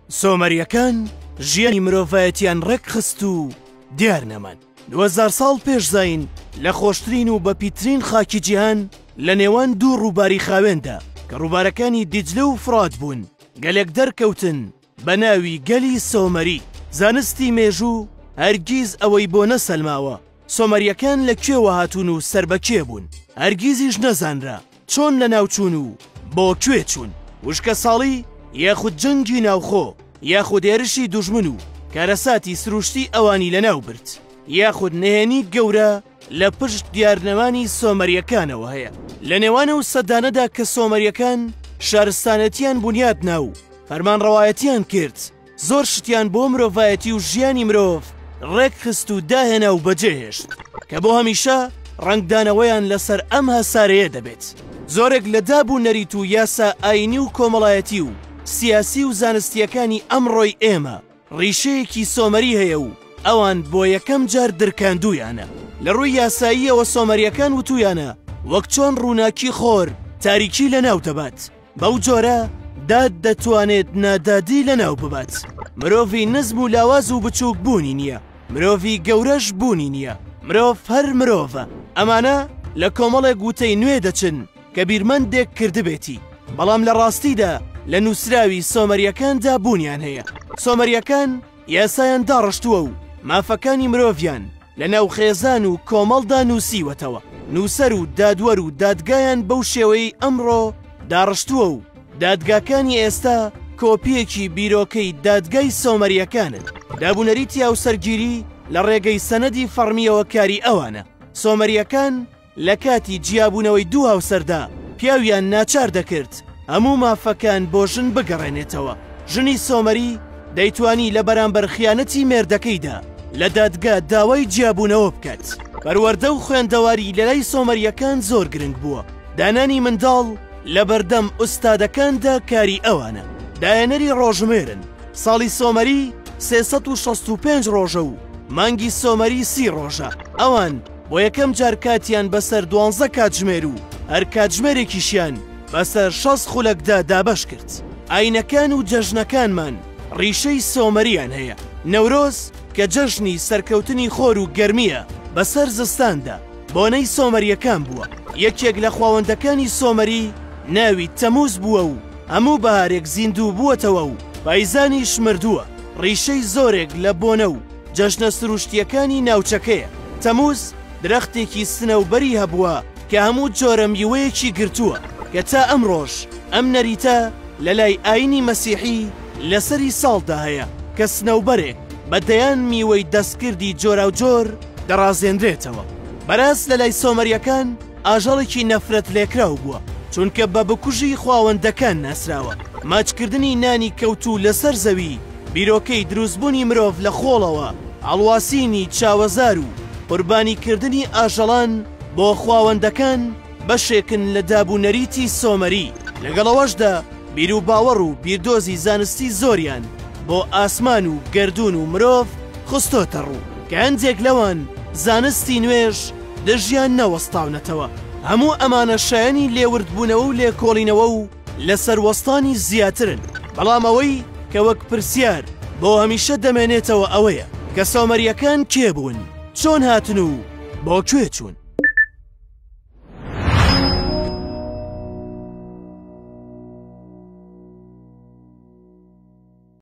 سۆمەرییەکان ژیانی مرۆڤایەتیان ڕێکخست و دیار نەمان. 2000 ساڵ پێش زایین لە خۆشترین و بەپیتترین خاکی جیهان لە نێوان دوو ڕووباری خاوێندا کە ڕووبارەکانی دیجلە و فڕات بوون گەلێک دەرکەوتن بە ناوی گەلی سۆمەری. زانستی مێژوو هەرگیز ئەوەی بۆ نەسەلماوە سۆمەرییەکان لە کوێوە هاتوون و سەر بە کێ بوون، هەرگیزیش نەزانرا چۆن لەناوچوون و بۆ کوێ چوون. وشکەساڵی یاخود جەنگی ناوخۆ یاخود هێرشی دوژمن و کارەساتی سروشتی ئەوانی لەناو برد، یاخود نهێنی گەورە لە پشت دیارنەمانی سۆمەرییەکانەوە هەیە. لە نێوان ئەو سەدانەدا کە سۆمەرییەکان شارستانێتیان بونیاد نا و فەرمانڕەوایەتیان کرد، زۆر شتیان بۆ مرۆڤایەتی و ژیانی مرۆڤ ڕێکخست و داهێنا و بەجێهێشت کە بۆ هەمیشە ڕەنگدانەوەیان لەسەر ئەم هەسارەیە دەبێت. زۆرێک لە داب و نەریت و یاسا ئایینی و کۆمەڵایەتی و سیاسی و زانستییەکانی ئەمڕۆی ئێمە ڕیشەیەکی سۆمەری هەیە و ئەوان بۆ یەکەم جار درکاندوویانە. لە ڕووی یاساییەوە سۆمەرییەکان وتوویانە وەک چۆن ڕووناکی خۆر تاریکی لەناو دەبات، بەو جۆرە داد دەتوانێت نادادی لەناو ببات. مرۆڤی نزم و لاواز و بچووک بوونی نییە، مرۆڤی گەورەش بوونی نییە، مرۆڤ هەر مرۆڤە. ئەمانە لە کۆمەڵێک وتەی نوێ دەچن کە بیرمەندێک کردبێتی، بەڵام لە ڕاستیدا لە نووسراوی سۆمەرییەکاندا بوونیان هەیە. سۆمەرییەکان یاسایان داڕشتووە و مافەکانی مرۆڤیان لە ناو خێزان و کۆمەڵدا نووسیوەتەوە، نووسەر و دادوەر و دادگایان بەو شێوەیەی ئەمڕۆ داڕشتووە و دادگاکانی ئێستا کۆپییەکی بیرۆکەی دادگای سۆمەرییەکانن. دابونەریتی هاوسەرگیری لە ڕێگەی سەنەدی فەڕمییەوە کاری ئەوانە. سۆمەرییەکان لە کاتی جیابوونەوەی دوو هاوسەردا پیاویان ناچار دەکرد هەموو مافەکان بۆ ژن بگەڕێنێتەوە. ژنی سۆمەری دەیتوانی لە بەرامبەر خیانەتی مێردەکەیدا لە دادگا داوای جیابوونەوە بکات. پەروەردە و خوێندەواری لەلای سۆمەرییەکان زۆر گرنگ بووە. دانانی منداڵ لە بەردەم ئوستادەکاندا کاری ئەوانە. داهێنەری ڕۆژمێرن. ساڵی سۆمەری 365 ڕۆژە و مانگی سۆمەری 30 ڕۆژە. ئەوان بۆ یەکەم جار کاتیان بەسەر دوانزە کاتژمێر و هەر کاتژمێرێکیشیان بەسەر 60 خولەکدا دابەش کرد. ئاینەکان و جەژنەکانمان ڕیشەی سۆمەریان هەیە. نەورۆز کە جەژنی سەرکەوتنی خۆر و گەرمییە بەسەر زستاندا، بۆنەی سۆمەرییەکان بووە. یەکێک لە خواوەندەکانی سۆمەری ناوی تەمووز بووە و هەموو بەهارێک زیندوو بووەتەوە و پایزانیش مردووە. ڕیشەی زۆرێک لە بۆنە و جەژنە سروشتییەکانی ناوچەکەیە. تەمووز درەختێکی سنەوبەری هەبووە کە هەموو جۆرە میوەیەکی گرتووە، کە تا ئەمڕۆش ئەم نەریتە لە لای ئایینی مەسیحی لە سەری ساڵدا هەیە کە سنەوبەرێک بە دەیان میوەی دەستکردی جۆراوجۆر دەڕازێنرێتەوە. بەراز لە لای سۆمەرییەکان ئاژەڵێکی نەفرەتلێکراو بووە، چونکە بە بکوژی خواوەندەکان ناسراوە. ماچکردنی نانی کەوتوو لەسەر زەوی، بیرۆکەی دروستبوونی مرۆڤ لە خۆڵەوە، هەڵواسینی چاوەزار و قوربانیکردنی ئاژەڵان بۆ خواوەندەکان بەشێکن لە داب و نەریتی سۆمەری، لەگەڵ ئەوەشدا بیروباوەڕ و بیردۆزی زانستی زۆریان بۆ ئاسمان و گەردوون و مرۆڤ خستۆتە ڕوو، کە هەندێک لەوان زانستی نوێش دژیان نەوەستاونەتەوە. هەموو ئەمانە شایەنی لێوردبوونەوە و لێکۆڵینەوە و لەسەر وەستانی زیاترن، بەڵام ئەوەی کە وەک پرسیار بۆ هەمیشە دەمێنێتەوە ئەوەیە کە سۆمەرییەکان کێ بوون، چۆن هاتن و بۆ کوێ چوون؟